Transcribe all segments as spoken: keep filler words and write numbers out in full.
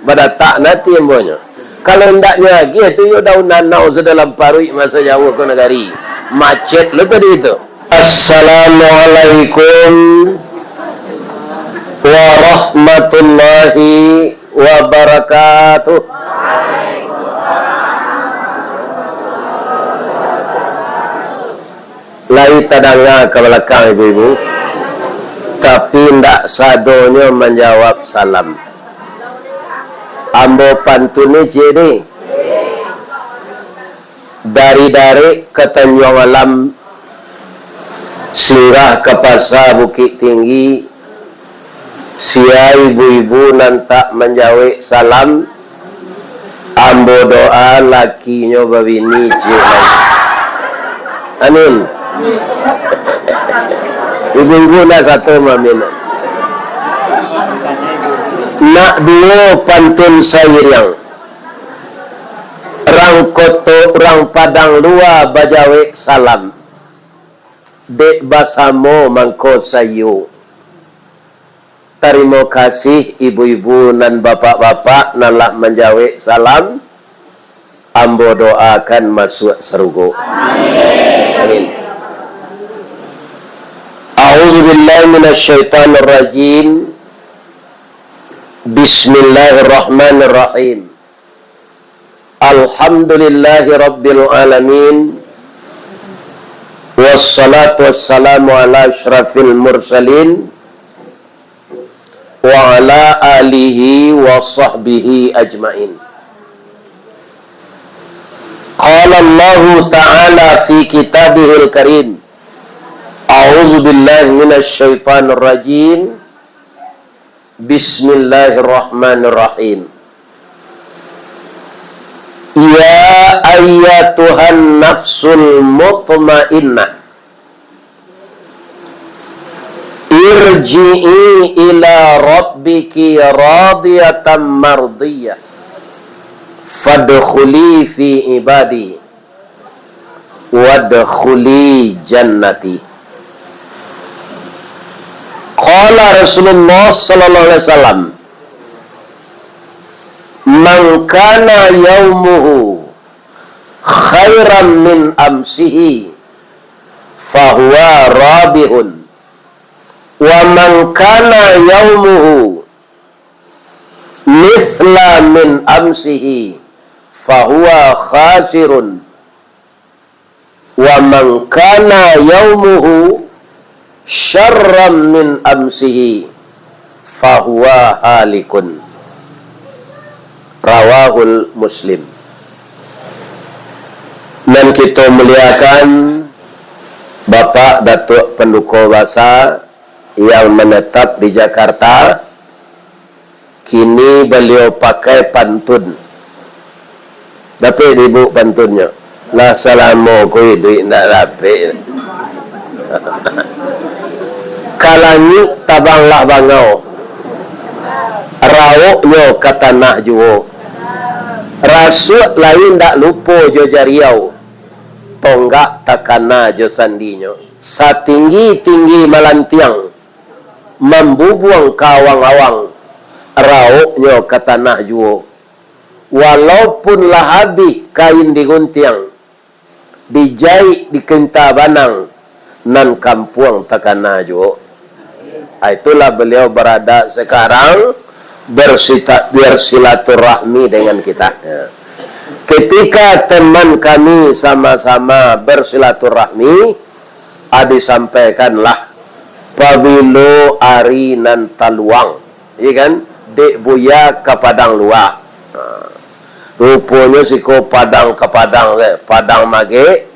Badatak nati ambonyo. Kalau indaknyo agiah tu, yo daun nanau sudah lamparuik masa jauah ka nagari. Macet lo tadi tu. Assalamualaikum warahmatullahi wabarakatuh. Lai tadanga ka balakang ibu-ibu, tapi ndak sadonyo manjawab salam. Ambo pantun ni, ciek deh. Dari Darek ka Tanjuang Alam, singgah ka Pasa Bukik Tinggi, sia ibu-ibu nan tak manjawek salam, ambo doa lakinyo babini ciek lai. Amin. Ibu-ibu nak sato maamin. Nak duo pantun sairiang. Rang Koto, rang Padang Lua bajawek salam. Dek basamo mangko saiyo. Tarimo kasih ibu-ibu nan bapak-bapak nan lah manjawek salam. Ambo doakan masuak sarugo. Amin. A'udzubillahi minasyaitonirrajim. Bismillahirrahmanirrahim. Alhamdulillahi rabbil alamin. Wassalatu wassalamu ala asyrafil mursalin wa ala alihi wa sahbihi ajmain. Qala Allahu ta'ala fi kitabihil karim. A'udzu billahi minasy syaithanir rajim. Bismillahirrahmanirrahim. Ya ayyatuhan nafsul mutmainnah, irji'i ila rabbiki radiyatan mardiyah. Fadkhuli fi ibadi. Wadkhuli jannati. Qala Rasulullah sallallahu alaihi wasallam, "Man kana yaumuhu khairan min amsihi, fahuwa rabihun. Wa man kana yaumuhu mithla min amsihi, fahuwa khasirun. Wa man kana yaumuhu syarran min amsihi, fahuwa halikun." Rawahul Muslim. Nan kito muliakan, Bapak Datuak Panduko Basa yang menetap di Jakarta, kini baliau pakai pantun. Dapek di ibu pantunnyo? Lah salamo ko iduik ndak dapek. Ka langik tabanglah bangau, rawoknyo ka tanah juo. Rasuak lai ndak lupo jo jariau, tonggak takana jo sandinyo. Satinggi-tinggi malantiang, mambubuang ka awang-awang, rawoknyo ka tanah juo. Walaupun lah abih kain diguntiang, dijaik di kinta banang, nan kampuang takana juo. Ah, itulah beliau berada sekarang bersita-, bersilaturahmi dengan kita. Ya. Ketika teman kami sama-sama bersilaturahmi, ah, disampaikanlah pabilo ari nan taluang, iya kan, dek Buya ka Padang Lua. Ha. Ruponyo siko Padang ka Padang, eh, Padang Magek,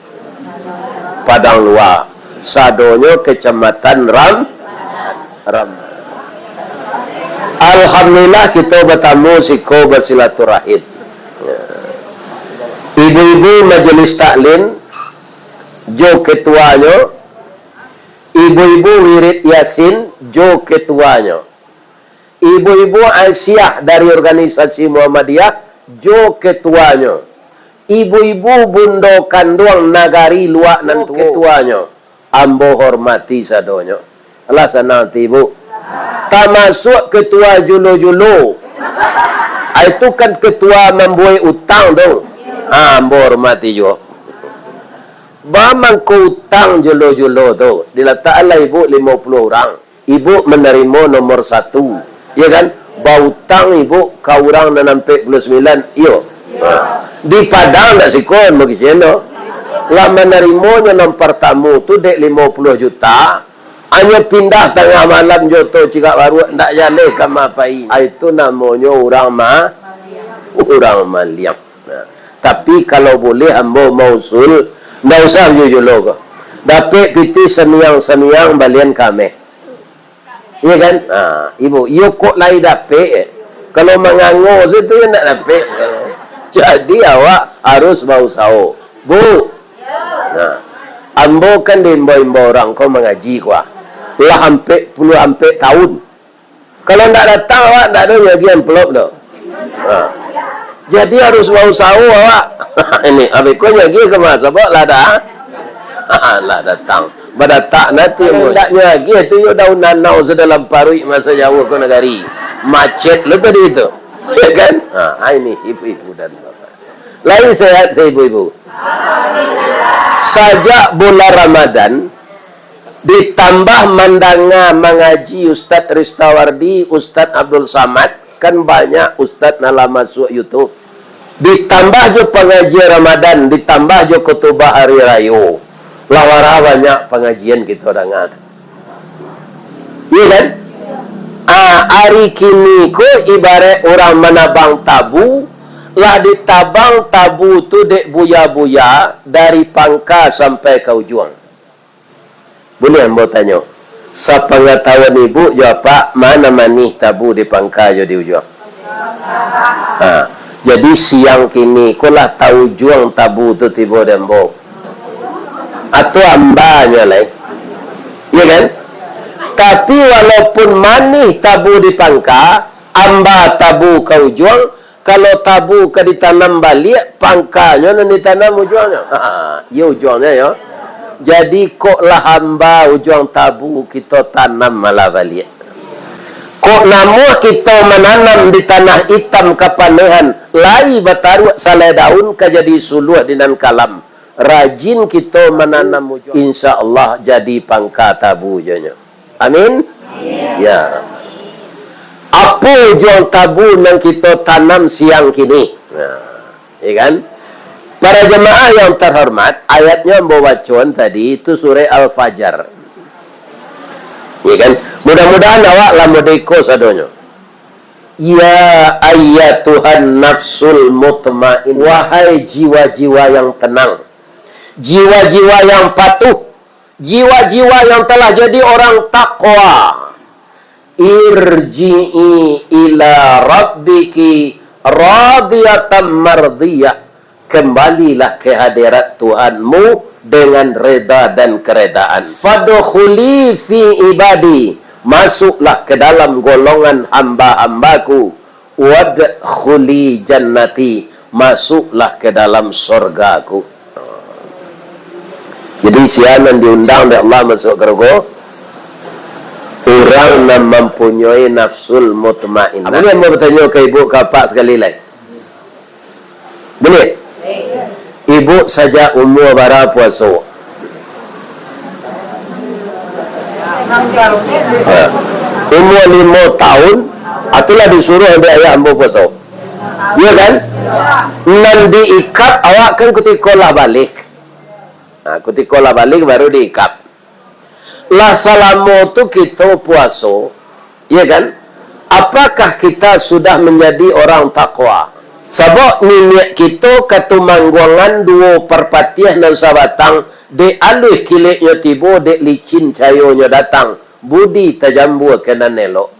Padang Lua. Sadonyo Kecamatan Ram-, Ram-. Alhamdulillah, kito batamu siko basilaturahim. Ya. Ibu-ibu majelis taklim, jo ketuanyo, ibu-ibu wirid Yasin, jo ketuanyo. Ibu-ibu Aisyah dari organisasi Muhammadiyah, jo ketuanyo. Ibu-ibu bundo kanduang nagari luak nan tuo, ketuanyo. Ambo hormati sadonyo. Alah, sanang ati, Bu. Tamasuak ketua julo-julo. Ah, itu kan ketua mambuek utang tu. Ah, ambo hormati juo. Ba mangko utang julo-julo tu, dilatak lah ibu limo puluah urang. Ibu manarimo nomor satu, iyo kan? Bautang ibu ka urang nan ampek puluah sambilan, iyo. Ha. Di Padang ndak sikon, mungkin tu. Lah manarimonyo nan partamu tu dek limo puluah juta, hanyo pindah tangah malam jo oto cigak baruak, ndak jaleh ka ma pai. Ah, itu namonyo urang ma-, urang maliang. Nah, tapi kalau boleh ambo mausul, ndak usah julo-julo ko. Dapek pitih samiang-samiang balian ka ameh. Iyo kan? Ha, ibu, iyo kok lai dapek, eh. Kalau mangango se tu, yo ndak dapek. Jadi, awak harus bausaho. Bu, nah, ambo kan diimbau-imbau urang ko mangaji ko, ah. Lah ampek puluah ampek tahun. Kalau ndak datang, awak ndak ado nyo agiah amplop tu. Ha. Jadi, harus bausaho awak. Ini, abih ko nyo agiah ka ma, sabab lah dah. Lah datang. Badatak nanti. Kalau ndak nyo agiah tu, yo daun nanau sudah lamparuik masa jauah ko nagari. Macet lo tadi tu. Iyo kan? Ha, ini ibu-ibu dan bapak. Lai sehat se ibu-ibu? Sajak bulan Ramadan, ditambah mandanga mangaji Ustaz Ristawardi, Ustaz Abdul Samad, kan banyak ustaz nan lah masuak YouTube. Ditambah jo pangajian Ramadan, ditambah jo khutubah hari rayo. Lah wara banyak pangajian kito danga tu. Iyo kan? Ah, ari kini ko ibarat urang manabang tabu, lah ditabang tabu tu dek buya-buya dari pangka sampai ka ujuang. Buliah ambo tanyo, sapangatahuan ibu jo apak, ma nan manih tabu di pangka jo di ujuang? Ha, jadi siang kini ko lah taujuang tabu tu tibo di ambo. Atau ambanyo lai. Iyo kan? Tapi walaupun manih tabu di pangka, amba tabu ka ujuang, kalau tabu ka ditanam baliak, pangkanyo nan ditanam ujuangnyo. Ha, iyo ujuangnyo yo. Jadi, kok lah amba ujuang tabu, kito tanam malah baliak. Kok namuah kito mananam di tanah itam kapanehan, lai bataruak salai daun ka jadi suluah di nan kalam. Rajin kito mananam ujuang, insya Allah jadi pangka tabu jonyo. Amin. Ya. Apo ujuang tabu nan kito tanam siang kini? Nah, ya kan? Para jemaah yang terhormat, ayatnyo ambo bacoan tadi itu surah Al-Fajr. Ya kan? Mudah-mudahan awak lah modeko sadonyo. Ya ayyatuhan nafsul mutmainnah. Wahai jiwa-jiwa yang tenang. Jiwa-jiwa yang patuh. Jiwa-jiwa yang telah jadi orang takwa. Irji'i ila rabbiki radiyatan mardiyah. Kembalilah ke hadirat Tuhanmu dengan reda dan keredaan. Fadkhuli fi ibadi, masuklah ke dalam golongan hamba-hambaku. Wadkhuli jannati, masuklah ke dalam sorgaku. Jadi, sia nan diundang dek Allah masuk ke surga? Urang nan mampunyoi nafsul mutmainnah. Buliah ambo batanyo ka ibu, ka apak sakali lai? Buliah? Ibu sajak umua bara puaso? Ha. Umua limo tahun, itulah disuruah dek ayah ambo puaso. Iyo kan? Nan diikap awak kan kutiko lah baliak. Ha, kutiko lah baliak baru diikap. Lah salamo tu kito puaso, iyo kan? Apakah kita sudah menjadi orang takwa? Sabab niniak kito Katumangguangan Duo Parpatiah nan sabatang, dek aluih kileknyo tibo, dek licin cayonyo datang, budi tajambua ka nan elok.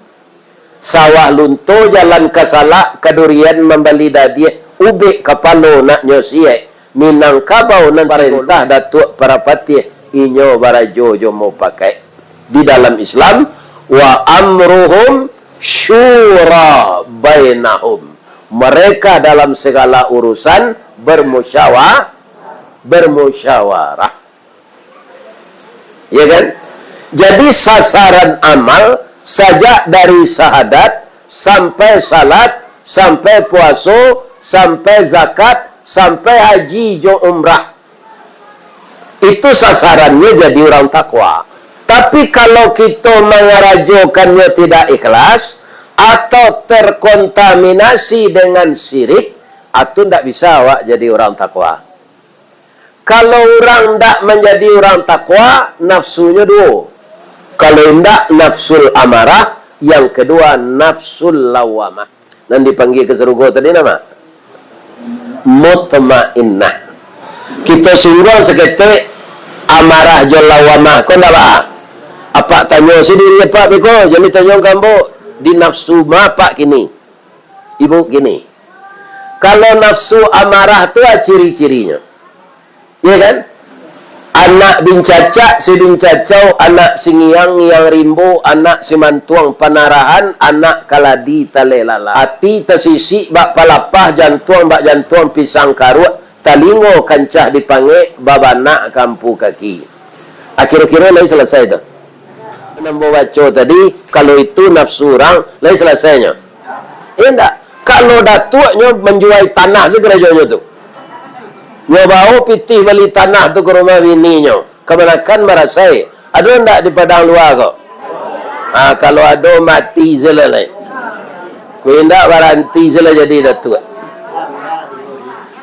Sawah Lunto, Jalan Kasalak, Kadurian, Mambali Dadiah, Ubek Kapalo naknyo siek, Minangkabau nan parentah Datuak Parapatiah, inyo barajo jo mupakaik. Di dalam Islam, wa amruhum syura bainahum. Mereka dalam segala urusan bermusyawa-, bermusyawarah. Ya kan? Jadi, sasaran amal sajak dari syahadat sampai salat, sampai puaso, sampai zakat, sampai haji jo umrah. Itu sasarannyo jadi urang takwa. Tapi kalau kito mangarajokannyo tidak ikhlas, atau terkontaminasi dengan syirik, atu ndak bisa awak jadi urang takwa. Kalau urang ndak manjadi urang takwa, nafsunyo duo. Kalau indak, nafsul amarah, yang kedua, nafsul lawamah. Nan dipanggia ka sarugo tadi nama? Mutmainnah. Kito singguang saketek, amarah jo lawamah ko ndak ba? Apak tanyo sendiri, Pak, beko, jan ditanyo ka ambo, di nafsu ma Apak kini? Ibu kini. Kalau nafsu amarah tu, a ciri-cirinyo. Iya kan? Anak bincacak, si bincacau, anak singiang, ngiang rimbo, anak simantuang panarahan, anak kaladi taleh lala. Ati tasisik bak palapah, jantuang bak jantuang pisang karuak, talingo kancah dipangek, babanak kampu kaki. Akiro-kiro lai salasai tu. Nan ambo baco tadi, kalau itu nafsu urang, lai salasainyo? Indak. Kalau datuaknyo manjuai tanah se karajonyo tu. Nyo bao pitih bali tanah tu ka rumah bininyo. Kamanakan marasai. Ado ndak di Padang Lua ko? Ha, kalau ado, mati se lah lai. Kok indak, baranti se lah jadi datuak.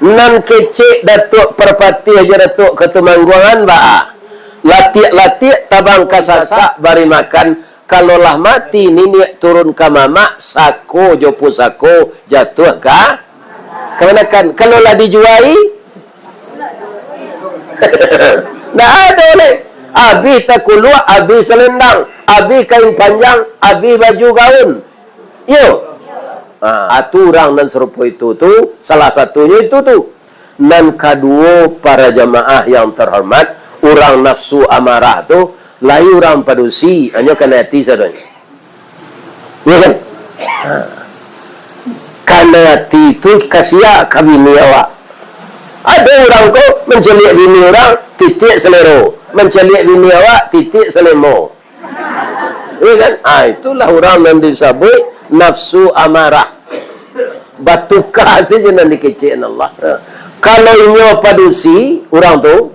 Nan kecek Datuak Parpatiah jo Datuak Katumangguangan baa? Latiak-latiak tabang ka Sasak bari makan, kalau lah mati niniak turun ka mamak, sako jo pusako jatuah ka kamanakan. Kalau lah dijuai, ndak ado lai. Abih takuluak, abih salendang, abih kain panjang, abih baju gaun. Iyo. Ha, atu urang nan sarupo itu tu, salah satunyo itu tu. Nan kaduo, para jamaah yang terhormat, urang nafsu amarah tu, lai urang padusi, hanyo kanai ati sadonyo. Iyo kan? Ha. Kanai ati tu kasiak ka bini awak. Ado urang ko mancaliak bini urang, titiak salero. Mancaliak bini awak, titiak salemo. Iya kan? Ah, itulah urang nan disabuik nafsu amarah. Batuka sajo nan dikecekan Allah. Ha. Kalau inyo padusi, urang tu,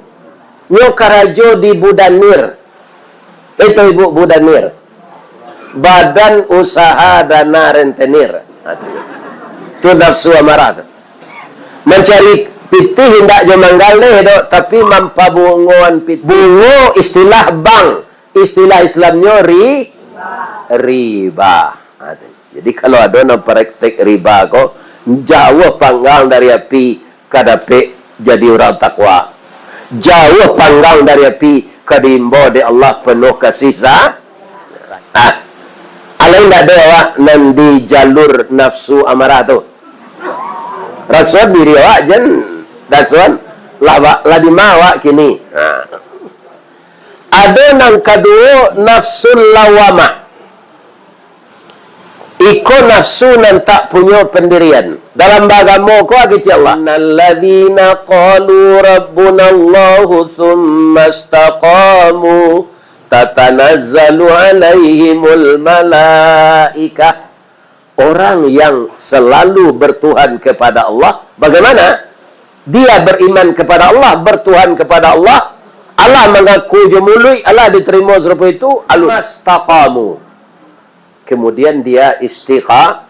nyo karajo di Budanir. Itu ibu Budanir. Badan Usaha Dana Rentenir. Ha, tu. Tu nafsu amarah tu. Mancari pitih indak jo manggaleh doh, tapi mampabungoan pitih. Bungo istilah bank. Istilah Islamnyo ri-, riba. Ha, tu. Jadi, kalau ado nan praktek riba ko, jauah panggang dari api ka dapek jadi urang takwa. Jauah panggang dari api ka diimbau dek Allah penuh kasih sa-, ah. Alai ndak ado awak nan di jalur nafsu amarah tu. Rasuah diri awak jan, rasuah lah, lah di ma awak kini. Ha. Ado nan kaduo, nafsul lawamah. Iko nafsu nan tak punyo pandirian. Dalam baagamo ko, kecek Allah, "Alladzina qalu rabbunallahu tsumma istaqamu tatanazzalu alaihimul malaikah." Orang yang selalu bertuhan kepada Allah, bagaimana? Dia beriman kepada Allah, bertuhan kepada Allah, alah mangaku jo muluik, alah diterimo sarupo itu, alun mastaqamu. Kemudian dia istiqa-,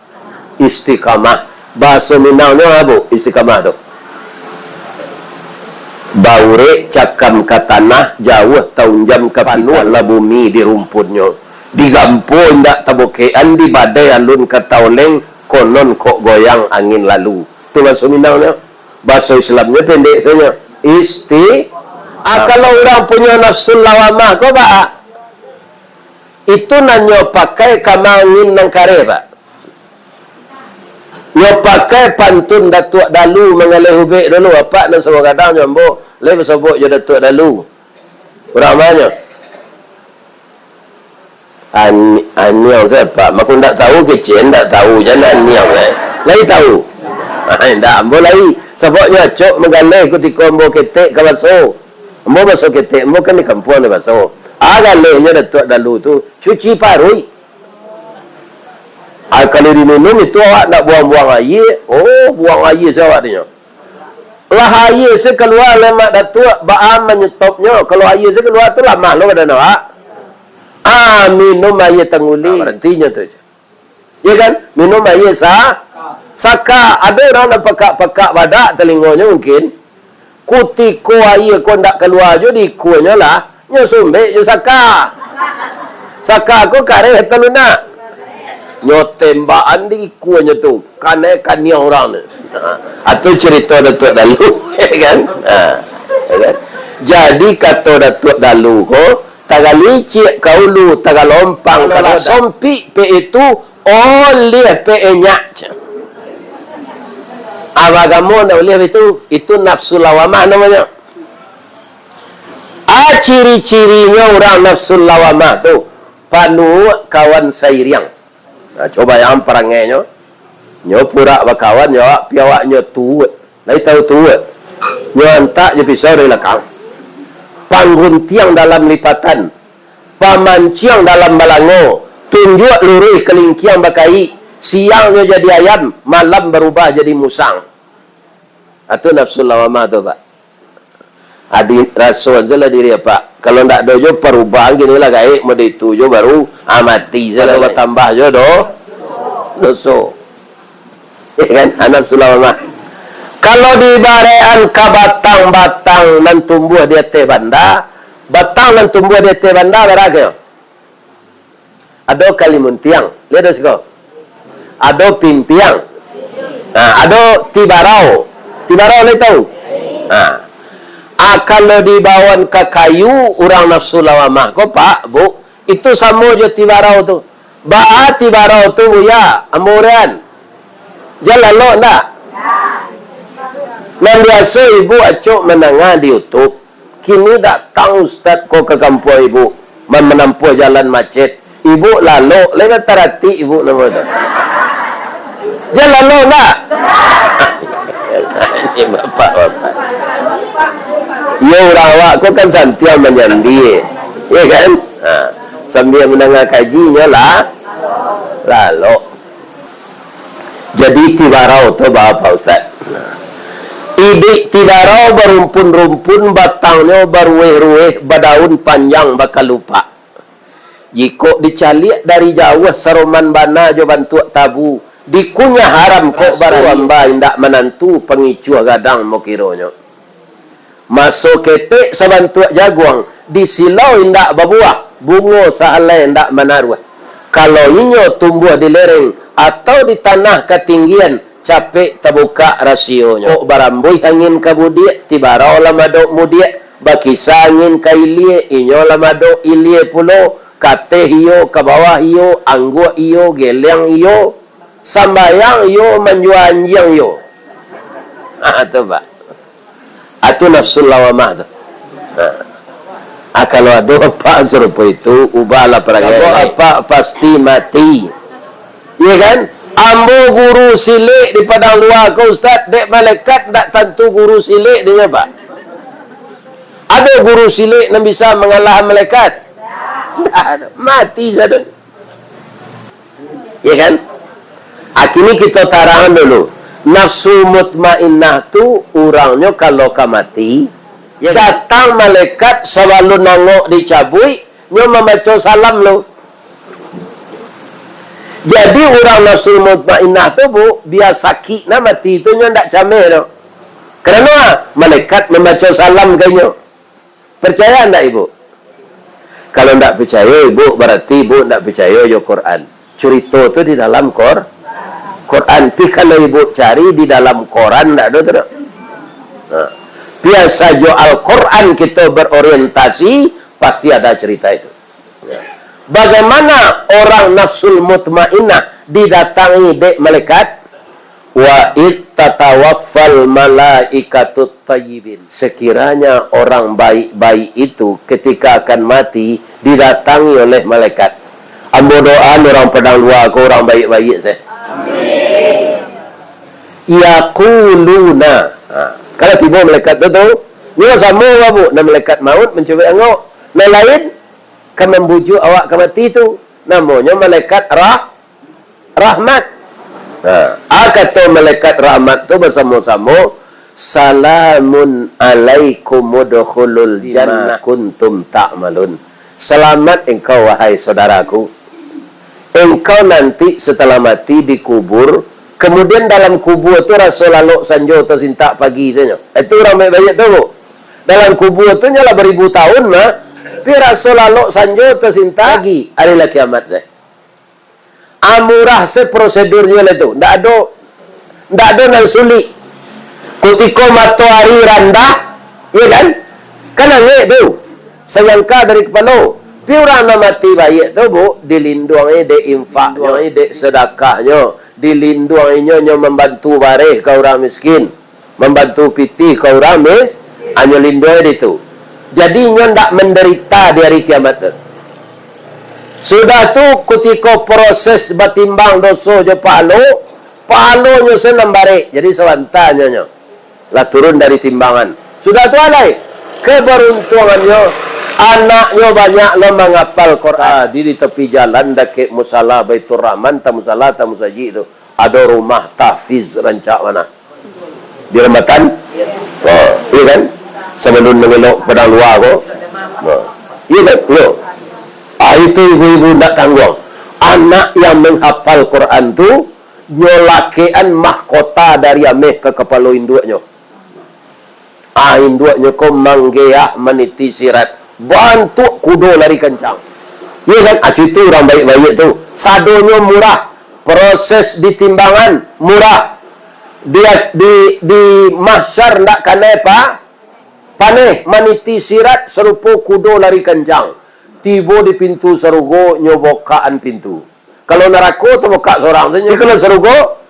istiqamah. Bahaso Minangnyo apo istiqamah tu? Baurek cakam ka tanah, jauah taunjam ka panuah lah bumi di rumpunnyo. Di gampo indak tabokekan, di badai alun ka taoleng, konon kok goyang angin lalu. Tu bahaso Minangnyo. Bahaso Islamnyo pendek sajo. Isti-, ah, kalau urang punyo nafsul lawamah ko, baa? Itu nan nyo pakai ka ma angin nan kareh, Pak. Nyo pakai pantun Datuak Dalu manggaleh ubek dulu, apak nan samo gadang jo ambo, lai basobok jo Datuak Dalu. Urang ma nyo? An-, aniang sajo, Pak. Mako ndak tahu, kecek ndak tahu, jan aniang, eh. Lai tahu? Ah, indak, ambo lai. Sabab nyo acok manggaleh kutiko ambo ketek ka baso. Ambo baso ketek, ambo kan di kampuang di baso. Ah, galehnyo Datuak Dalu tu, cuci paruik. Ah, kalau diminum itu awak ndak buang-buang aia. Oh, buang aia se awak tu nyo. Lah aia se kalua lemak Datuak, baa manyetopnyo? Kalau aia se kalua tu lamah lo badan awak. Ah, minum aia tanguli. Ah, barantinyo tu. Ya kan? Minum aia sa-, saka. Ado urang nan pakak-pakak badak talingonyo mungkin. Kutiko aia ko ndak kalua jo di ikuanyo lah, nyo sumbek jo saka. Saka ko kareh atau lunak? Nyo tembakan di ikuanyo tu, kanai kaniang urang tu. Ha, atau cerita Datuak Dalu, ya kan? Ha, ya kan? Jadi kato Datuak Dalu ko, tagalicik ka ulu, tagalompang ka dalam. Sompik pe itu, oliah pe enyak. Abah agamo ndak oliah itu, itu nafsu lawamah namonyo. A, ciri-cirinyo urang nafsu lawamah tu, panuak kawan sairiang. Nah, coba yang parangainyo. Nyo purak bakawan, nyo awak, pi awak nyo tuwek. Lai tahu tuwek? Nyo antak jo pisau dari lakang. Pangguntiang dalam lipatan, pamanciang dalam balango, tunjuak luruih kalingkiang bakaik, siangnyo jadi ayam, malam barubah jadi musang. Atu nafsu lawamah tu, Pak. Adi raso aja lah diri, Pak. Kalau ndak ado jo parubahan, kini lah gaek mode itu jo baru, ah, mati se lah, batambah jo do-, doso. Ya kan? Anak Sulawamah. Kalau diibaratkan ka batang-batang nan tumbuah di ateh banda, batang nan tumbuah di ateh banda, bara ko? Ado kalimuntiang, liek ado siko. Ado pimpiang. Nah, ado tibarau. Tibarau lai tahu? Nah. Ah, kalau dibawan ka kayu, urang nafsu lawamah ko, Pak, Bu, itu samo jo tibarau tu. Baa tibarau tu, Buya? Ambo uraian. Jan lalok ndak? Nan biaso ibu acok mandanga di YouTube, kini datang ustaz ko ka kampuang ibu, ma-, manampuah jalan macet. Ibu lalok, lai bataratik ibu namo tu. Jan lalok ndak? Ini bapak-bapak. Iyo, urang awak ko kan santiang manyambi, ya kan? Ha. Sambia mandanga kaji, inyo lah lalok. Jadi, tibarau tu baa, Pak Ustaz? Idik tibarau barumpun-rumpun, batangnyo baruweh-ruweh, badaun panjang bakalupak. Jikok dicaliak dari jauah, saroman bana jo bantuak tabu, dikunyah haram kok. Raso barahi amba indak manantu, pangicuah gadang mokironyo. Maso ketek sabantuak jaguang, disilau indak babuah, bungo sahalai indak manaruah. Kalau inyo tumbuah di lereng atau di tanah katinggian, capek tabukak rasionyo. Kok barambuih angin ka budiak, tibarau lah madok mudiak, bakisa angin ka ilia, inyo lah madok ilia pulo, kateh iyo, ka bawah iyo, angguak iyo, geleang iyo, sambayang iyo, manjua anjiang iyo. Ha, tu, Pak. Atu nafsu lawamah tu. Ha. Ah, kalau ado apak sarupo itu, ubahlah parangai. Kalau apak pasti mati. Iya kan? Ambo guru silek di Padang Lua ko, Ustaz, dek malaikat ndak tantu guru silek dek nyo, Pak. Ado guru silek nan bisa mangalahan malaikat? Ndak ado. Mati sado. Ya kan? Ah, kini kito tarang dulu. Nafsu mutmainnah tu urangnyo kalau ka mati, ya, datang malaikat sabalun angok dicabuik, nyo mambaco salam lo. Jadi, urang nafsu mutmainnah tu, Bu, bia sakik nah mati tu, nyo ndak cameh doh. Karano, ah, malaikat mambaco salam ka inyo. Percaya ndak ibu? Kalau ndak percaya ibu, berarti ibu ndak percaya jo Quran. Curito tu di dalam Qur-, Quran. Tapi kalau ibu cari di dalam koran, ndak ado tu doh. Nah, biasa jo Al-Quran kito berorientasi, pasti ada cerita itu. Bagaimana orang nafsul mutmainnah didatangi dek malaikat? "Wa id tatawaffal malaikatut thayyibin." Sekiranya orang baik-baik itu ketika akan mati didatangi oleh malaikat. Ambo doaan urang Padang Lua ko urang baik-baik se. Amin. Yaquluna. Ha, kalau tibo malaikat tu, tu, nyo samo, Bapak, nan malaikat maut mancubuik angok. Nan lain ka mambujuak awak ka mati tu, namonyo malaikat rah-, rahmat. Nah, a kato malaikat rahmat tu basamo-samo, "Salamun alaikum udkhulul jannah kuntum ta'malun." Selamat engkau, wahai saudaraku. Engkau nanti setelah mati dikubur, kemudian dalam kubur tu raso lalok sanjo tasintak pagi sajo. Itu urang baik-baik tu, Bu. Dalam kubur tu nyo lah baribu tahun mah, tapi raso lalok sanjo tasintak pagi. Arilah kiamat sajo. Amurah se prosedurnyo lah tu. Ndak ado, ndak ado nan sulik. Kutiko matoari randah, iyo kan? Kan angek tu. Sayangka dari kapalo. Tapi urang nan mati baiak tu, Bu, dilinduangi dek infaknyo, dek sedekahnyo, dilinduanginyo nyo mambantu bareh ka urang miskin. Mambantu pitih ka urang mis-, anyo linduangi ditu. Jadi, inyo ndak mandarita di ari kiamat tu. Sudah tu, kutiko proses batimbang doso jo pahalo, pahalonyo se nan barek. Jadi, sabanta nyo, nyo lah turun dari timbangan. Sudah tu, alai, keberuntuangannyo, anaknyo banyak lo mangapal Quran. Tadi di tapi jalan, dakek musala Baiturrahman, antah musala, antah musajik tu. Ado rumah tahfiz rancak bana. Di Rambatan? Oh, iyo kan? Sabalun mangelok Padang Lua ko. Oh, iyo kan? Iyo. Ah, itu ibu-ibu ndak tangguang. Anak yang menghafal Quran tu, nyo lakekan mahkota dari ameh ka kapalo induaknyo. Ah, induaknyo ko manggeah maniti sirat, bantuak kudo lari kancang. Iyo kan? Ah, itu urang baik-baik tu. Sadonyo murah. Proses di timbangan murah. Di, di, di mahsyar ndak kanai pa-, paneh, maniti sirat sarupo kudo lari kancang. Tibo di pintu sarugo, nyo bokakan pintu. Kalau narako tabukak sorang sajo. Kalau sarugo,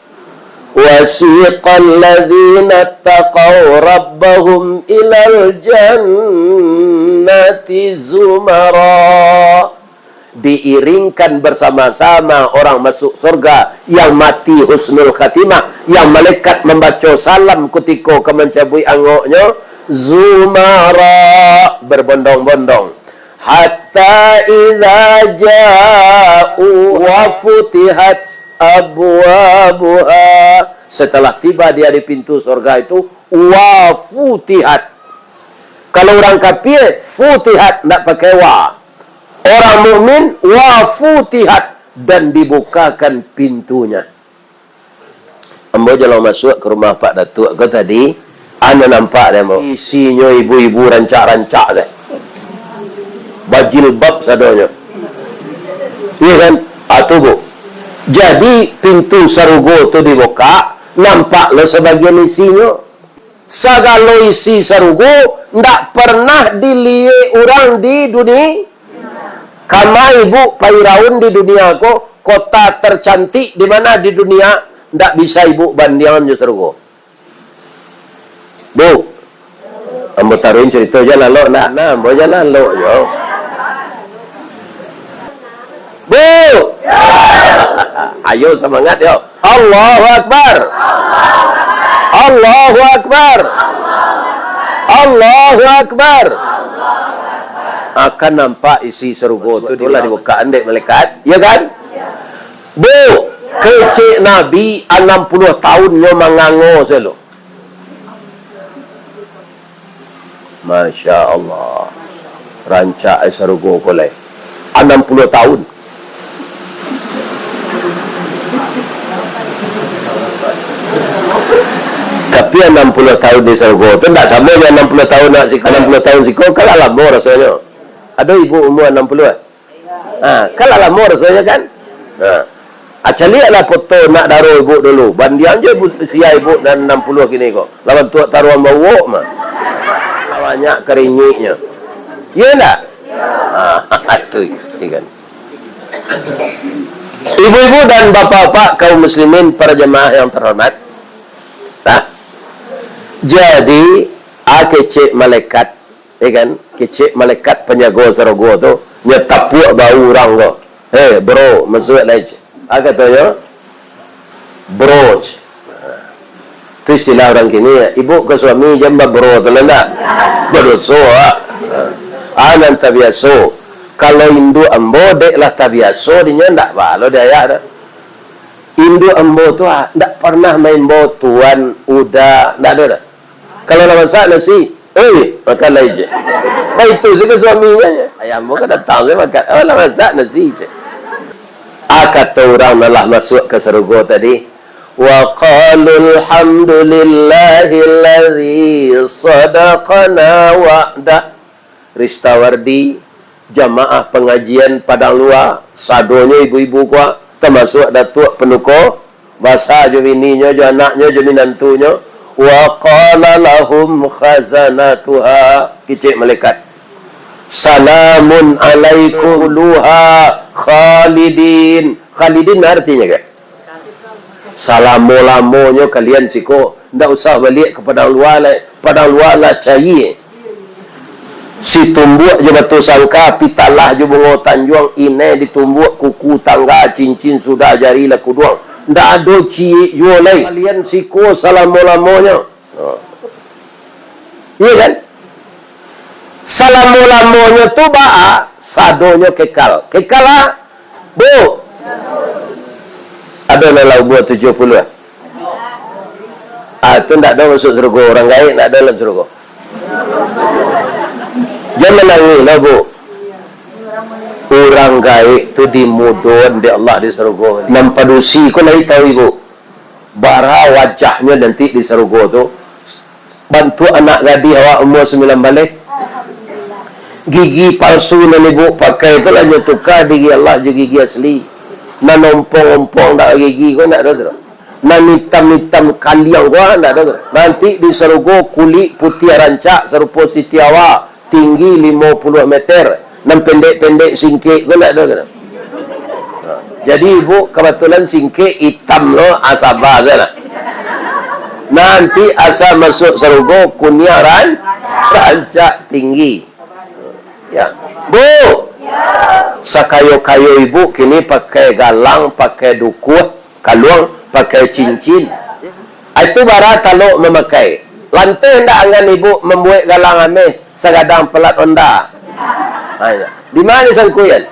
"Wasiqal ladzina taqau rabbahum ilal jannati zumara." Diiringkan bersama-sama orang masuk surga yang mati husnul khatimah, yang malaikat mambaco salam kutiko ka mancabuik angoknyo, zumara, berbondong-bondong. Hatta idza ja'u wa futihat abwabuha. Setelah tiba dia di pintu surga itu, wa futihat. Kalau urang kafir, futihat, ndak pakai wa. Orang mukmin, wa futihat, dan dibukakan pintunya. Ambo jaleh masuak ka rumah Pak Datuak ko tadi, anu nampak dek ambo. Isinyo ibu-ibu rancak-rancak deh. Bajilbab sadonyo. Iyo kan? Ah, tu, Bu. Jadi, pintu sarugo tu dibukak, nampak lo sabagian isinyo. Sagalo isi sarugo ndak pernah diliek urang di duni-, kama ibu Firaun di dunia ko, kota tercantik di mana di dunia, ndak bisa ibu bandiangan jo sarugo. Bu, ambo taruhin carito jan lalok ndak? Nah, ambo jan lalok jo. Bu! Ayo, semangat, yo. Allahu Akbar. Allahu Akbar. Allahu Akbar. Akan nampak isi sarugo tu lah dibukakan dek malaikat, ya kan? Bu, kecek Nabi anam puluah tahun nyo mangango selo. Masya Allah. Rancak ai sarugo ko lai. Anam puluah tahun. Tapi anam puluah tahun di sarugo tu ndak samo jo anam puluah tahun nak siko. Anam puluah tahun siko kan lah lamo rasonyo. Ado ibu umua anam puluah? Ha, kan lah lamo rasonyo kan? Ha. Ah, caliaklah foto nak daro ibu dulu. Bandiang jo ibu, sia ibu nan anam puluah kini ko. Lawan tuak taruang bawok mah. Lah banyak karingiknyo. Iyo ndak? Ha, tu, iyo kan. Ibu-ibu dan bapak-bapak kaum muslimin, para jamaah yang terhormat. Nah, jadi, a kecek malaikat Ya kan? Kecek malaikat panjago sarugo tu, nyo tapuak bahu urang ko. "Hei, bro, masuak lai." Ah, katonyo, "Bro." Tu istilah urang kini, ibu ka suami jan ba-bro tu lah ndak? Badoso, ah. Ah, nan tabiaso. Kalau induak ambo, dek lah tabiaso dinyo, ndak baa lo di ayah tu. Induak ambo tu, ah, ndak pernah maimbau tuan, uda, ndak ado doh. Kalau lah masak nasi, "Oi, makan lai, cek." Baitu se ka suaminyo, cek. Ayah ambo kan datang, se makan. "Oh, lah masak nasi, cek." Ah, kato urang nan lah masuak ka sarugo tadi, "Wa qalu alhamdulillahilladzi sadaqana wa'dah." Ristawardi, jamaah pangajian Padang Lua, sadonyo ibu-ibu ko, tamasuak Datuak Panuko, basa jo bininyo, jo anaknyo, jo minantunyo. "Wa qala lahum khazanatuha," kecek malaikat. "Salamun alaikum udkhuluha khalidin." Khalidin artinyo, kan? Salamo-lamonyo kalian siko, ndak usah baliak ka Padang Lua lai. Padang Lua lah cayie. Situmbuak jo Batusangka, Pitalah jo Bungo Tanjuang, inai ditumbuak, kuku, tangga, cincin, sudah jari lah kuduang. Ndak ado ciek juo lai. Kalian siko salamo-lamonyo. Oh. Iyo kan? Salamo-lamonyo tu baa, sadonyo kekal. Kekal, ah? Bu? Ado nan lah umua tujuah puluah? Ah, tu ndak ado masuak sarugo. Urang gaek ndak ado dalam sarugo. Jan manangih lah, Bu. Urang gaek tu dimudoan dek Allah di sarugo. Nan padusi ko lai tahu, Ibu? Bara wajahnyo nanti di sarugo tu, bantuak anak gadih awak umua sambilan baleh. Gigi palsu nan ibu pakai tu lah nyo tuka dek Allah jo gigi asli. Nan ompong-ompong dak gigi ko ndak ado tu. Nan itam-itam kaliang ko ndak ado tu. Nanti di sarugo kulik putiah rancak sarupo Siti Hawa, tinggi limo puluah meter, nan pendek-pendek singkek ko ndak ado tu. Ha, jadi ibu kabatulan singkek itam lo, asaba salah. Nanti asa masuak sarugo kuniang ran-, rancak tinggi. Ya. Bu, sakayo-kayo ibu kini pakai galang, pakai dukuah, kaluang, pakai cincin. Ah, itu bara talok mamakai. Lanteh ndak angan ibu mambuek galang ameh sagadang pelat onda? Ha, iyo. Di ma disangkuian?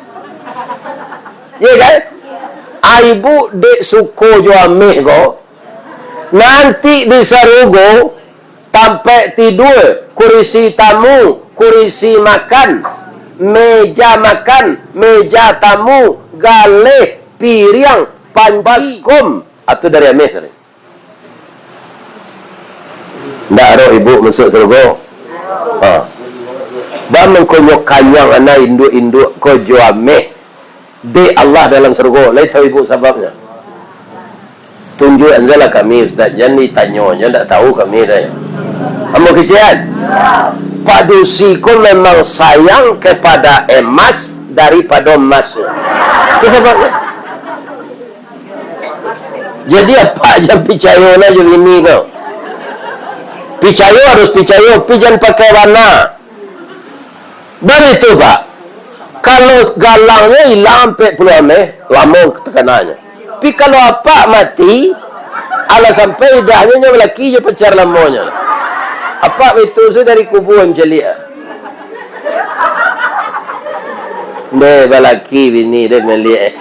Iyo kan? Ah, ibu dek suko jo ameh ko, nanti di sarugo, tampek tidua, kurisi tamu, kurisi makan, meja makan, meja tamu, galeh, piriang, panci, baskom, atau dari ameh sari. Ndak arok ibu masuak sarugo? Ha. Baa mangkonyo kanyang anak induak-induak ko jo ameh dek Allah dalam sarugo? Lai tahu ibu sababnyo? Tunjuak sajolah kami, Ustaz. Jan ditanyonyo, ndak tahu kami doh. Ambo kecek an? Padusi ko memang sayang kepada emas daripado emas. Itu sababnyo. Jadi, apak jan picayo lah jo bini ko. Picayo harus picayo, tapi jan pakai bana. Baitu, Pak. Kalau galangnyo ilang ampek puluah ameh, lamo takananyo. Tapi kalau apak mati, alah sampai idahnyo nyo balaki jo pacar lamonyo. Apak baitu se dari kubua mancaliak. Ndeh, balaki bini deh maliak.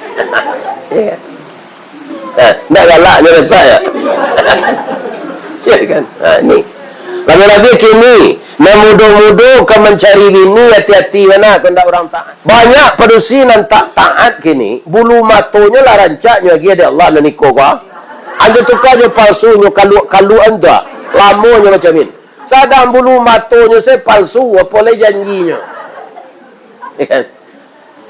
Iyo kan? Ha, ndak galaknyo dapek, yo? Iyo kan? Ha, ni. Labiah-labiah kini, nan mudo-mudo ka mancari bini, ati-ati bana, kok ndak urang taat. Banyak padusi nan tak taat kini, bulu matonyo lah rancak nyo agiah dek Allah nan iko ko. Anjo tuka jo palsu, nyo kaluak-kaluak an tu, ah. Lamonyo macam ini. Sadang bulu matonyo se palsu, apo lai janjinyo. Iyo kan?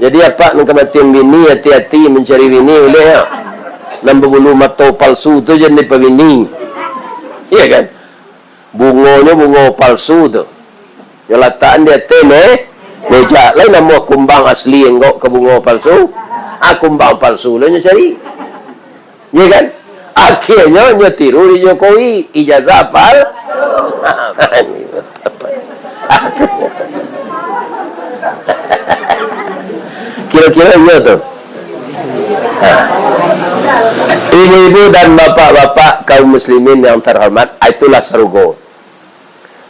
Jadi, apak nan kamatian bini, ati-ati mancari bini, uleh, yo. Nan babulu mato palsu tu jan dipabini. Iyo kan? Bungonyo bungo palsu tu. Nyo latakan di ateh me-, meja. Lain namo kumbang asli enggok ka bungo palsu. Ah, kumbang palsu lah nyo cari. Iyo kan? Akhianyo nyo tiru di Jokowi, ijazah pal-, kiro-kiro iyo tu. Ha. Ibu-ibu dan bapak-bapak kaum muslimin yang terhormat, ah, itulah sarugo.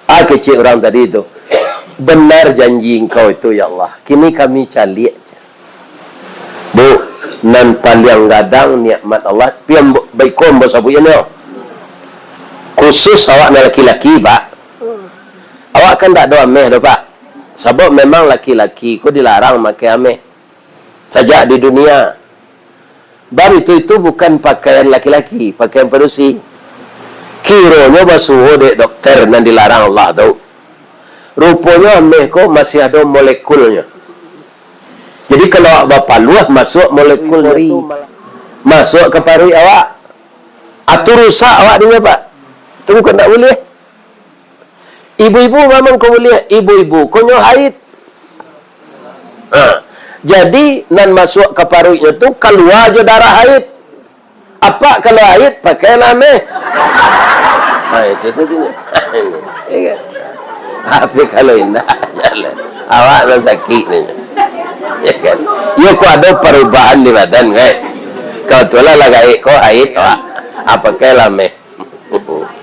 Ah, kecek urang tadi tu. Benar janji Engkau itu, ya Allah. Kini kami caliak. Bu, Nan paliang gadang nikmat Allah, pi ambo, baiko ambo sabuik nyo. Khusus awak nan laki-laki, Pak. Awak kan ndak ado ameh doh, Pak. Sabab memang laki-laki ko dilarang makai ameh. Sajak di dunia. Bab itu, itu bukan pakaian laki-laki, pakaian padusi. Kironyo basuo dek dokter nan dilarang Allah tu. Ruponyo ameh ko masih ado molekulnyo. Jadi, kalau awak bapaluah, masuak molekul nyeri. Masuak ka paruik awak. Atu rusak awak dinyo, Pak. Tu bukan ndak buliah. Ibu-ibu memang ko buliah. Ibu-ibu ko nyo haid. Ha. Jadi, nan masuak ka paruiknyo tu kalua jo darah haid. Apak kalau haid, pakailah ameh. Ha, itu sajonyo. Iya kan? Tapi kalau indak, jangan. Awak nan sakik ni. Ya kan? Yo, kok ado parubahan di badan, kan? Kalau tu lah, lah gaek ko haid, awak. Ah, pakailah ameh.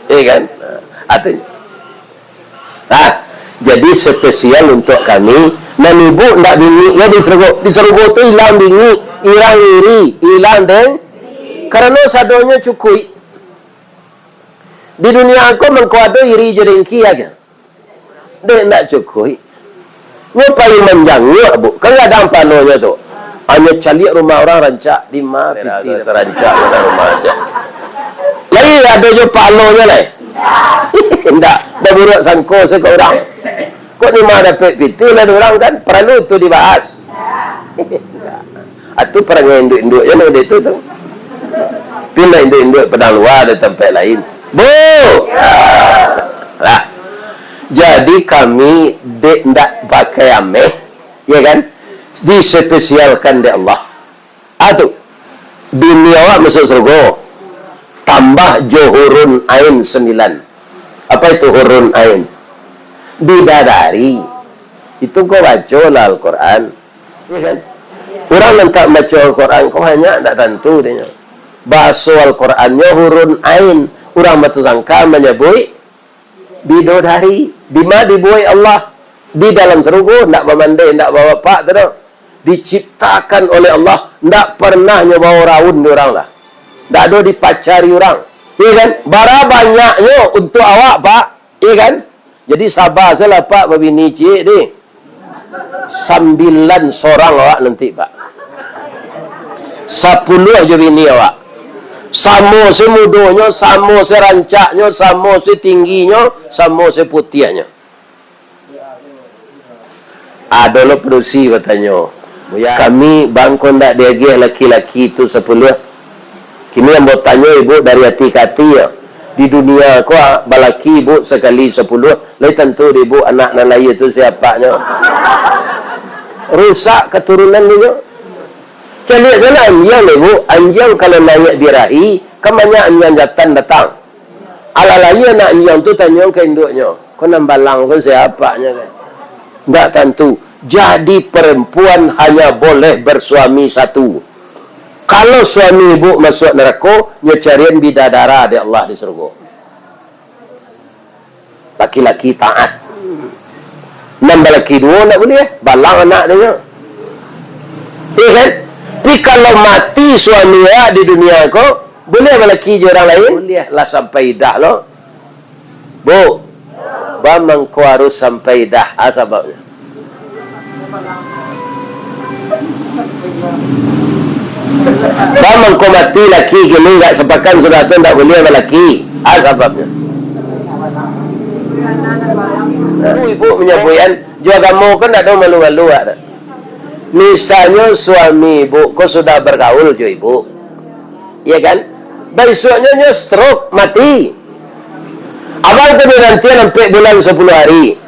Iya kan? Artinya. Nah, jadi spesial untuk kami, nan ibu ndak bingik ya di sarugo. Di sarugo tu ilang bingik, ilang iri, ilang deng-, karano sadonyo cukuik. Di dunia ko mangko ado iri jo dengki aja. Dek ndak cukuik. Nyo paling manjanguak, Bu. Kan gadang panonyo tu. Anyo caliak rumah urang rancak, di ma pitih rancak, rumah rancak. Lai ado jo palonyo lai. Indak, dah buruak sangko se ka urang. Kok ni mah dapek pitih lah urang kan, paralu tu dibahas. Atu parangai induak-induak je lah dek tu tu. Pindah induak-induak padang lua di tampek lain. Bu! Lah. Jadi kami dek ndak pakai ameh, ya kan? Dispesialkan dek Allah. Ah, tu. Bini awak masuk surga. Tambah jo hurun ain sambilan. Apa itu hurun ain? Bidadari. Itu kau baco lah Al-Quran. Ya kan? Urang nan tak baco Al-Quran, kau banyak tak tantu dia. Bahaso Al-Quran nyo hurun ain. Urang Batusangka manyabuik bidodari. Di ma dibuek Allah? Di dalam sarugo, ndak bamandeh, ndak babapak tu doh. Diciptakan oleh Allah, ndak pernah nyo bao raun di urang lah. Ndak ado dipacari urang. Iya kan? Bara banyaknyo untuk awak, Pak. Iya kan? Jadi saba sajolah, Pak, babini ciek deh. Sambilan sorang awak nanti, Pak. Sapuluah jo bini awak. Samo se mudonyo, samo se rancaknyo, samo se tingginyo, samo se putiahnyo. Ado lo padusi batanyo, "Buya, kami bangko ndak diagiah laki-laki tu sapuluah?" Kini ambo tanyo ibu dari ati ka ati yo. Di dunia ko, ah, balaki ibu sakali sapuluah, lai tantu di ibu anak nan lahia tu siapaknyo. Rusak katurunan dinyo. Caliak sajolah anjiang deh, Bu. Anjiang kalau naiak birahi, kan banyak anjiang jatan datang. Alah lahia anak anjiang tu, tanyo ka induaknyo, "Ko nan balang ko siapaknyo?" kan? Ndak tantu. Jadi perempuan hanya boleh bersuami satu. Kalau suami ibu masuak narako, nyo carian bidadara dek Allah di surga. Laki-laki taat. Nan balaki duo ndak buliah, balang anak dinyo. Iya kan? Tapi kalau mati suami awak di dunia ko, buliah balaki jo urang lain? Buliah lah sampai idah lo. Bu, ba mangko harus sampai idah, ah, sababnyo. Ba mangko mati laki kini, ndak sapakan sudah tu ndak buliah balaki. Ah, sababnyo. Baru ibu manyabuik kan, jo agamo kan ndak ado malu-malu, ah. Misalnyo suami ibu ko sudah bagaul jo ibu. Iya kan? Baisuaknyo nyo stroke, mati. Abang tu dinantian ampek bulan sapuluah hari.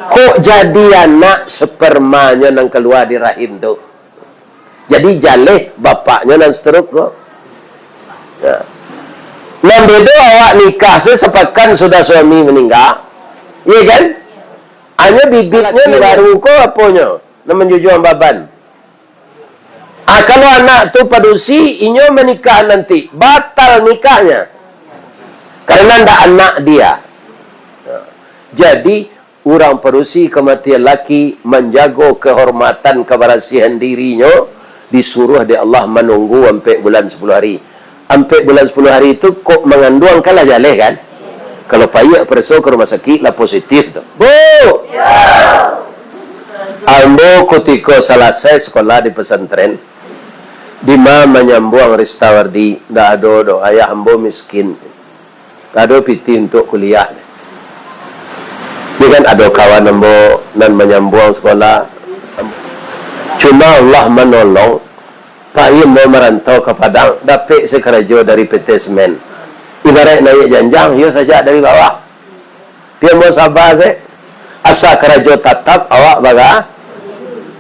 Kok jadi anak spermanyo nan kalua di rahim tu? Jadi jaleh bapaknyo nan stroke ko. Ya. Nan bedo awak nikah se sapakan sudah suami maningga. Iya kan? Hanyo bibitnyo baru ko aponyo? Nan manjujuang baban. Ah, kalau anak tu padusi, inyo manikah nanti, batal nikahnyo. Karena ndak anak dia. Jadi, urang padusi kamatian laki manjago kehormatan kabarasihan dirinyo, Disuruah dek Allah manunggu ampek bulan sapuluah hari. Ampek bulan sapuluah hari tu kok manganduang, kan lah jaleh, kan? Kalau payah pareso ka rumah sakik lah positif tu. Bu! Ambo kutiko salasai sekolah di pesantren, dima manyambuang Ristawardi, ndak ado doh, ayah ambo miskin. Ndak ado pitih untuak kuliah. Ni kan ado kawan ambo nan manyambuang sekolah. Cuma Allah manolong, pai ambo marantau ka Padang, dapek se karajo dari P T Semen. Ibaraik naiak janjang, iyo sajak dari bawah. Pi ambo saba se, asa karajo tatap awak baga-,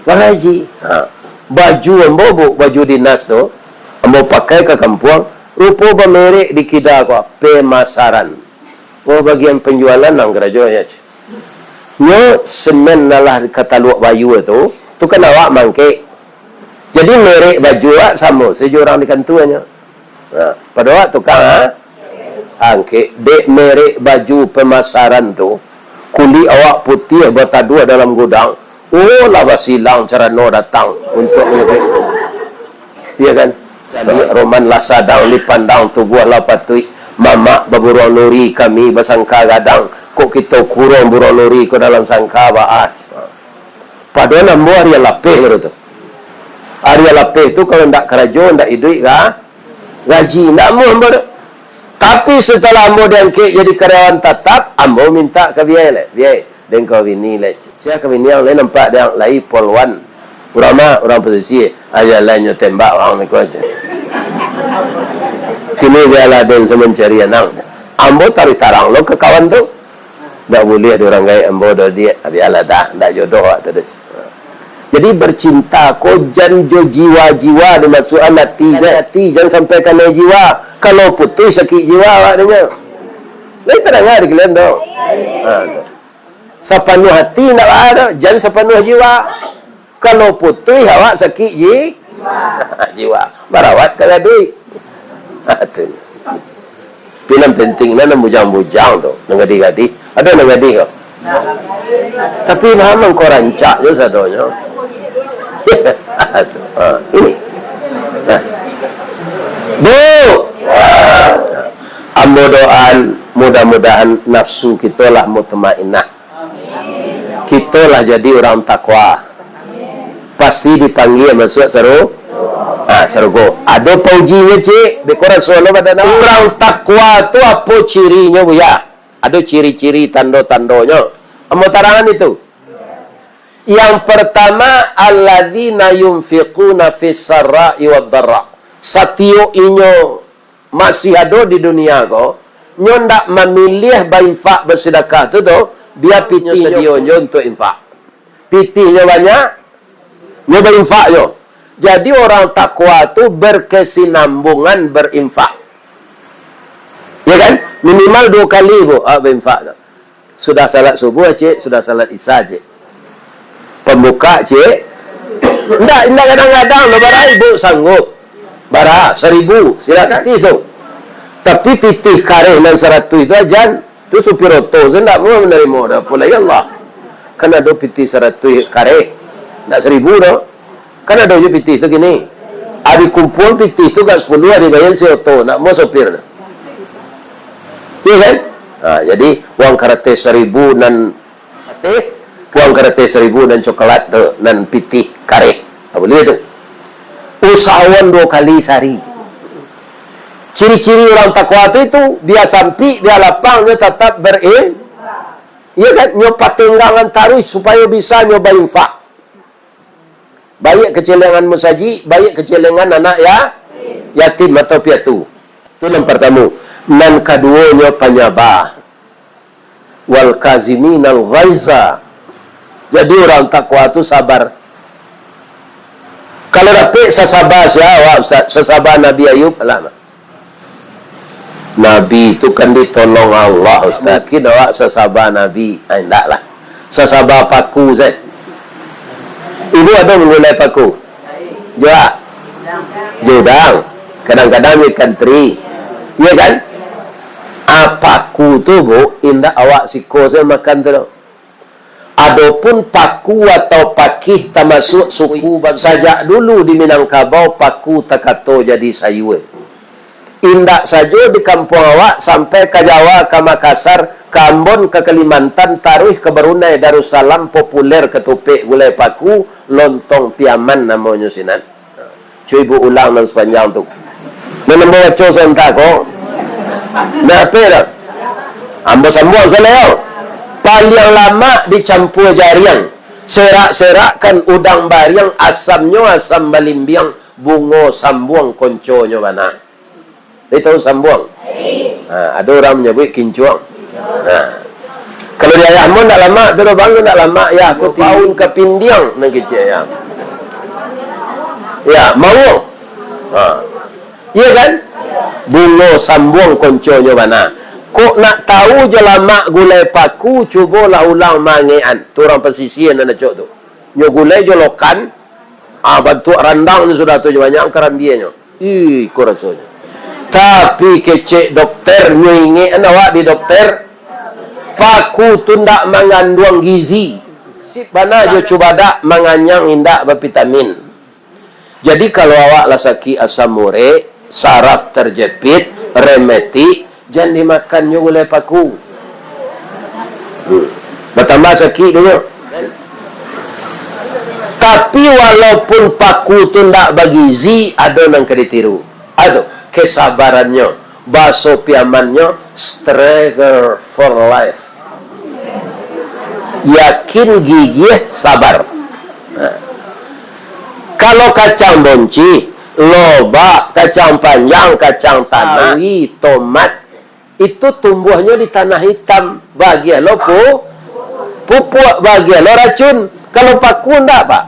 bagaji. Ha. Baju ambo, Bu, baju dinas tu, ambo pakai ka kampuang, rupo bamerek di kida ko, pemasaran. Oh, bagian penjualan nan karajo nyo, ceh. Nyo semen nan lah ka Taluak Bayu tu, tu kan awak maangkek. Jadi merek baju awak samo sajo urang di kantua nyo. Ha, pado awak tukang, ha? Angkek, dek merek baju pemasaran tu, kulik awak putiah bataduah dalam gudang, oh, lah basilang carano datang untuak ngudek. Iya kan? Caliak roman lah sadang dipandang, tubuah lah patuik, mamak baburuang nuri, kami basangka gadang, kok kito kurang buruang nuri ko dalam sangka baa. Padohal ambo ari lapeh baru tu. Ari lapeh tu kalau ndak karajo, ndak iduik ka gaji, ndak amuah ambo tu. Tapi setelah ambo diangkek jadi karyawan tatap, ambo mintak ka biai lai. Biai, den ka babini lai. Sia ka bini ang lai, nampak dek ang lai polwan. Urang ma, urang pasisia. Aja lai nyo tembak urang niko aja. Kini bialah den se mancari anang. Ambo taruih tarang lo ka kawan tu. Ndak buliah di urang gaek ambo doh, Diak. Bialah dah, ndak jodoh awak tu doh. Jadi, bercinta ko jan jo jiwa-jiwa, dimasuakan ati, jan ati, jan sampai kanai jiwa. Kalau putuih, sakik jiwa awak denyo. Lai tadanga di kalian tu? Ha, tu. Sapanuah ati ndak baa doh, jan sapanuah jiwa. Kalau putuih awak sakik ji-, jiwa. Barawat ka gaduik. Ha, tu. Tapi nan penting, nan, nan bujang-bujang tu, nan gadih-gadih. Ado nan gadih ko? Tapi memang ko rancak jo sadonyo. Ha, ini. Nah. Bu! Ambo doaan, mudah-mudahan nafsu kito lah mutmainnah. Kito lah jadi urang takwa. Pasti dipanggia masuak saru-, ha, sarugo. Ado paujinyo, cik, dek ko raso lo badan awak. Urang takwa tu apo cirinyo, Buya? Ado ciri-ciri, tando-tandonyo. Ambo tarangan itu. Yang pertama, alladzina yunfiquna fis sarra'i wad dharra. Satiok inyo masih ado di dunia ko, nyo ndak mamiliah bainfak, basidakah tu doh, bia pitih nyo sadionyo untuak infak. Pitihnyo banyak, nyo bainfak nyo. Jadi, orang takwa tu berkesinambungan berinfak. Ya kan? Minimal duo kali, Bu, ah, bainfak tu. Sudah salat subuh, cik. Sudah salat isya, cik. Pambukak, cik. Ndak, ndak gadang-gadang doh, bara ibu sanggup. Bara, saribu, silakan. Pitih tu. Tapi pitih kareh nan saratuih tu, ajan. Tu supir oto se ndak mau manarimo doh, apo lai Allah. Kan ado pitih saratuih kareh. Ndak saribu doh. Kan ado juo pitih tu kini. Ari kumpua pitih tu ka sapuluah, dibayia si oto, ndak mau sopir tu. Iya kan? Ha, jadi, uang karateh saribu nan pateh, uang karateh saribu nan coklat tu, nan pitih kareh. Ha, buliah tu. Usahawan duo kali sahari. Ciri-ciri urang takwa tu itu, bia sampik, bia lapang, nyo tatap berin-, iya kan? Nyo patenggangan taruih supayo bisa nyo bainfak. Baiak ka celengan musajik, baiak ka celengan anak ya-, yatim atau piatu. Tu nan partamo. Nan kaduonyo panyaba. Wal kaziminal ghaiza. Jadi, urang takwa tu sabar. Kalau dapek sasaba sia awak, Ustaz? Sasaba Nabi Ayub, alah. Nabi tu kan ditolong Allah, Ustaz. Mungkin awak sasaba Nabi. Ah, indaklah. Sasaba paku sajo. Ibu ado manggulai paku? Jo a? Jo udang. Kadang-kadang jo ikan teri. Iya kan? Ah, paku tu, Bu, indak awak siko sajo makan tu, doh. Adopun paku atau pakih tamasuak suku Bag-, sajak dulu di Minangkabau paku takato jadi sayua. Indak sajo di kampuang awak, sampai ka Jawa, ka Makassar, ka Ambon, ka Kalimantan, taruih ka Brunei Darussalam, populer katupek gulai paku, lontong Piaman namonyo sinan. Cubo ulang nan sapanjang tu. Nan ambo baco sabanta ko. Nah, apo dah? Ambo sambuang salai. Paliang lamak dicampua jariang, serak-serakkan udang bariang, asamnyo asam balimbiang, bungo sambuang konconyo bana. Lai tahu sambuang? Ha, ado urang manyabuik kincuang. Ha. Kalau di ayah mo ndak lamak, tu bang, ndak lamak, yah, ko paun kapindiang, nan kecek, yah. Ya, mauang. Ha. Iya kan? Bungo sambuang konconyo bana. Kok nak tahu jo lamak gulai paku, cubolah ulang mangekan. Tu urang pasisia nan acok tu. Nyo gulai jo lokan, ah, bantuak randang sudah tu, jo banyak karambienyo. Ih, iko rasonyo. Tapi kecek dokter, nyo ingek an awak di dokter, paku tu ndak manganduang gizi. Sip bana jo cubadak, manganyang indak bavitamin. Jadi, kalau awak lah sakik asam urek, saraf terjepit, rematik, jan dimakannyo gulai paku. Hmm. Batambah sakik dinyo. Tapi, walaupun paku tu ndak bagizi, ado nan ka ditiru. Ado, kesabarannyo. Baso Piamannyo, struggle for life. Yakin, gigih, sabar. Nah. Kalau kacang boncih, lobak, kacang panjang, kacang tanah, sawi, tomat, itu tumbuahnyo di tanah itam. Bagian lo pu-, pupuak, bagian lo racun. Kalau paku ndak, Pak.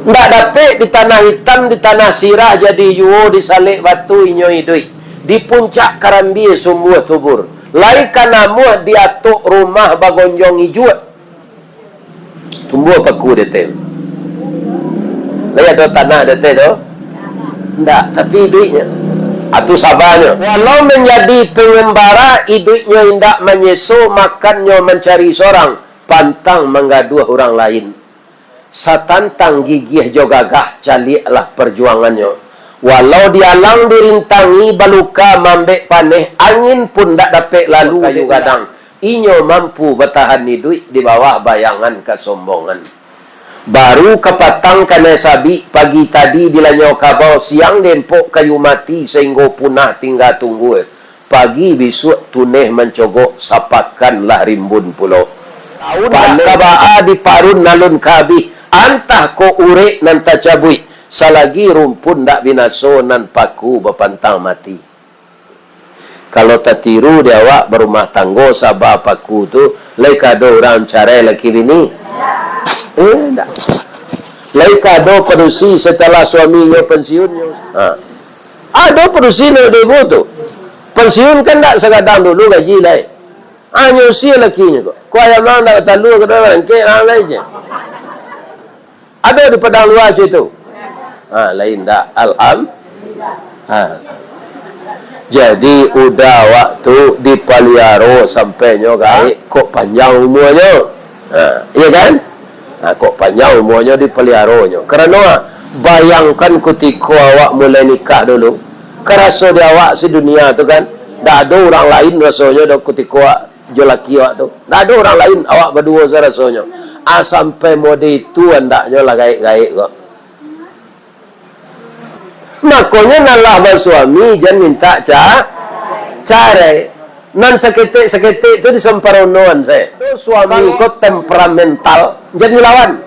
Ndak dapek di tanah itam, di tanah sirah, jadi juo di salek batu inyo iduik. Di puncak karambia sumbuah tubur. Lai ka namuah di atok rumah bagonjong ijuak. Tumbuah paku di ateh. Lai ado tanah di ateh tu? Ndak, tapi iduiknyo. Atu sabanyo. Walau manjadi pangambara, iduiknyo indak manyeso, makannyo mancari sorang, pantang manggaduah urang lain. Satantang gigih jo gagah, caliaklah parjuangannyo. Walau dialang dirintangi, baluka maambek paneh, angin pun ndak dapek lalu kayu gadang. Inyo mampu batahan iduik di bawah bayangan kasombongan. Baru kapatang kanai sabik, pagi tadi dilanyau kabau, siang diempok kayu mati, sainggo punah tingga tunggua. Pagi bisuak tuneh mancogok, sapakan lah rimbun pulo. Taun ndak ka baa diparun alun ka abih, antah kok urek nan tacabuik, salagi rumpun ndak binaso, nan paku bapantang mati. Kalau tatiru di awak barumah tanggo, saba paku tu, lai ka ado urang carai laki bini? Eh, ndak. Lai ka ado padusi setelah suaminyo pensiunnyo? Ha. Ado padusi nan ibu tu. Pensiun kan ndak sagadang dulu gaji lai. Hanyo usia lakinyo ko. Ko ayam nan ndak batalua, ko ndak barangkek, ha, lai je. Ado di Padang Luar cak itu? Ha, lain ndak. Alham-, ha. Jadi, uda awak tu dipaliaro sampai nyo gaek, kok panjang umuanyo. Ha, iya kan? Ha, kok panjang umuanyo dipaliaronyo. Karano, bayangkan kutiko awak mulai nikah dulu, karaso di awak sadunia tu kan, ndak ado urang lain rasonyo do kutiko awak jo laki awak tu. Ndak ado urang lain, awak baduo se rasonyo. Ah, sampai mode itu andaknyo lah gaek-gaek ko. Makonyo, nan lah basuami, jan mintak ca-, carai. Nan saketek-saketek tu disamparonoan sae. Tu suami ko temperamental, jan dilawan.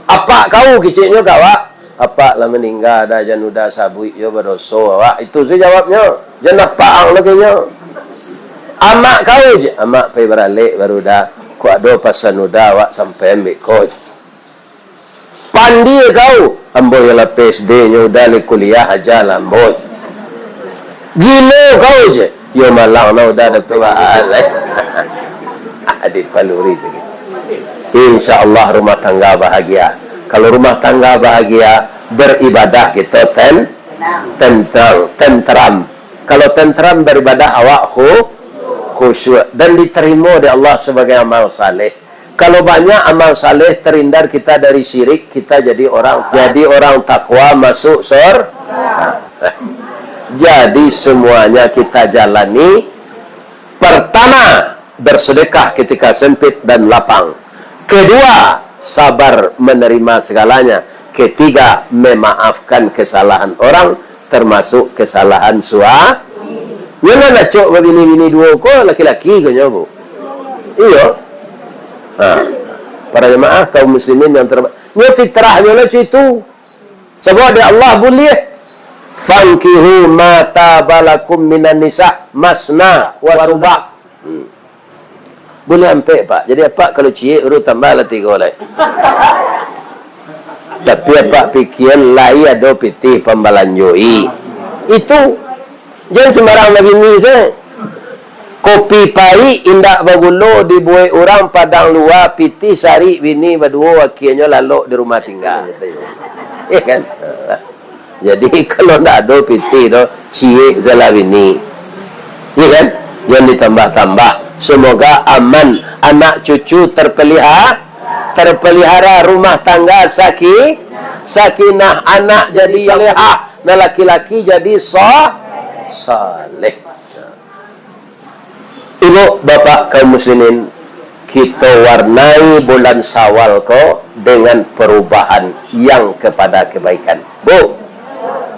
Apak kau, keceknyo ka awak. Apak lah maningga dah, jan uda sabuik jo badoso awak. Itu se jawabnyo. Jan apak ang lagi nyo. Amak kau je. Amak pai baralek baru dah. Kok ado pasan uda awak sampai ambek ko je. Pandai kau. Ambo yo lapeh S D nyo uda lai kuliah aja lah ambo je. Gilo kau je. Yo malang nah uda dapek baa lai. Dipaluri sajo. Insya Allah rumah tangga bahagia. Kalau rumah tangga bahagia, beribadah kito ten-, tentang, tenteram. Kalau tenteram beribadah, awak khu-, khusyuk dan diterima di Allah sebagai amal saleh. Kalau banyak amal saleh, terhindar kita dari syirik, kita jadi orang, jadi orang takwa, masuk sur-, jadi semuanya kita jalani. Pertama, bersedekah ketika sempit dan lapang. Kedua, sabar menerima segalanya. Ketiga, memaafkan kesalahan orang, termasuk kesalahan sua-, nyo nan acok babini-bini duo ko laki-laki ko nyo, Bu. Iyo. Ha. Para jemaah kaum muslimin yang terhormat, nyo fitrahnyo lah cak itu. Sabab dek Allah buliah, "Fankihu ma taba lakum minan nisa masna wa ruba'." Hmm. Buliah ampek, Pak. Jadi, Apak kalau ciek, baru tambah lah tigo lai. Tapi, Apak pikia, lai ado pitih pambalanjo i. Itu. Jan sembarang babini se. Kopi paik indak bagulo dibuek urang Padang Lua, pitih sarik bini baduo, akienyo lalok di rumah tingga. Iyo kan? Jadi, kalau ndak ado pitih tu, ciek salah bini. Iyo kan? Jan ditambah-tambah. Semoga aman, anak cucu terpeliha-, terpelihara, rumah tangga saki-, sakinah, anak jadi salehah, nah, laki-laki jadi sa-, saleh. Ibu, bapak kaum muslimin, kito warnai bulan Syawal ko dengan perubahan yang kepada kebaikan. Bu,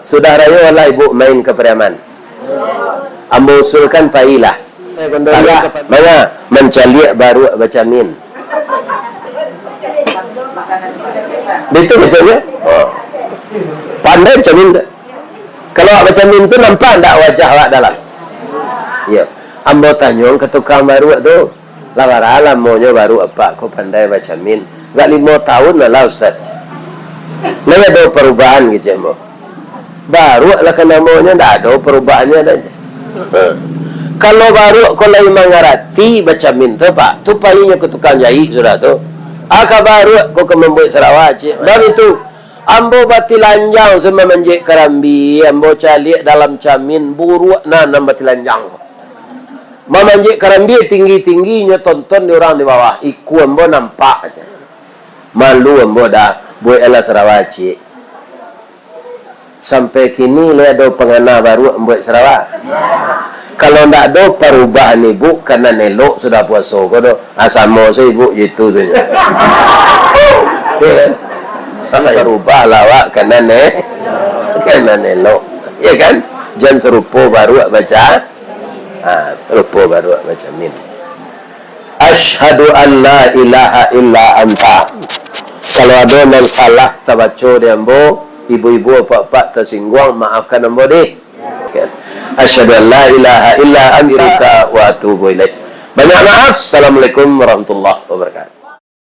sudah rayo lah ibu main ka Pariaman? Ambo usulkan pailah. Pailah, manga mancaliak baruak bacamin. Betul, betulnyo? Oh. Pandai bacamin tu. Kalau awak bacamin tu, nampak ndak wajah awak dalam? Iyo. Ambo tanyo ka tukang baruak tu, "Lah bara lamonyo baruak apak ko pandai bacamin?" "Agak limo taun lah, Ustaz." "Lai ado parubahan?" kecek ambo. "Baruak lah ka namonyo, ndak ado parubahannyo dah." Ha. Kalau baruak ko lai mangarati bacamin tu, Pak, tu painyo ka tukang jaik sudah tu. Ah, ka baruak ko ka mambuek sarawa, cek. Baitu, ambo batilanjang se mamanjek karambia, ambo caliak dalam camin, buruak nan, nan batilanjang ko. Mamanjek karambia tinggi-tinggi, nyo tonton di urang di bawah, ikua ambo nampak aja. Malu ambo dah, buek lah sarawa, cek. Sampai kini lai ado pangana baruak mambuek sarawa? Kalau ndak ado parubahan ibu ka nan elok sudah puaso ko do, ah, samo se ibu jo itu tu nyo. Iyo kan? Parubahlah awak ka nan e-, ka nan elok. Iyo kan? Jan sarupo baruak baca-, ah, sarupo baruak bacamin. Asyhadu an la ilaha illa anta. Kalau ado nan salah tabaco di ambo, ibu-ibu, apak-apak tasingguang, maafkan ambo deh. Asyhadu an la ilaha illa anta wa atubu ilaik. Banyak maaf. Assalamualaikum warahmatullahi wabarakatuh.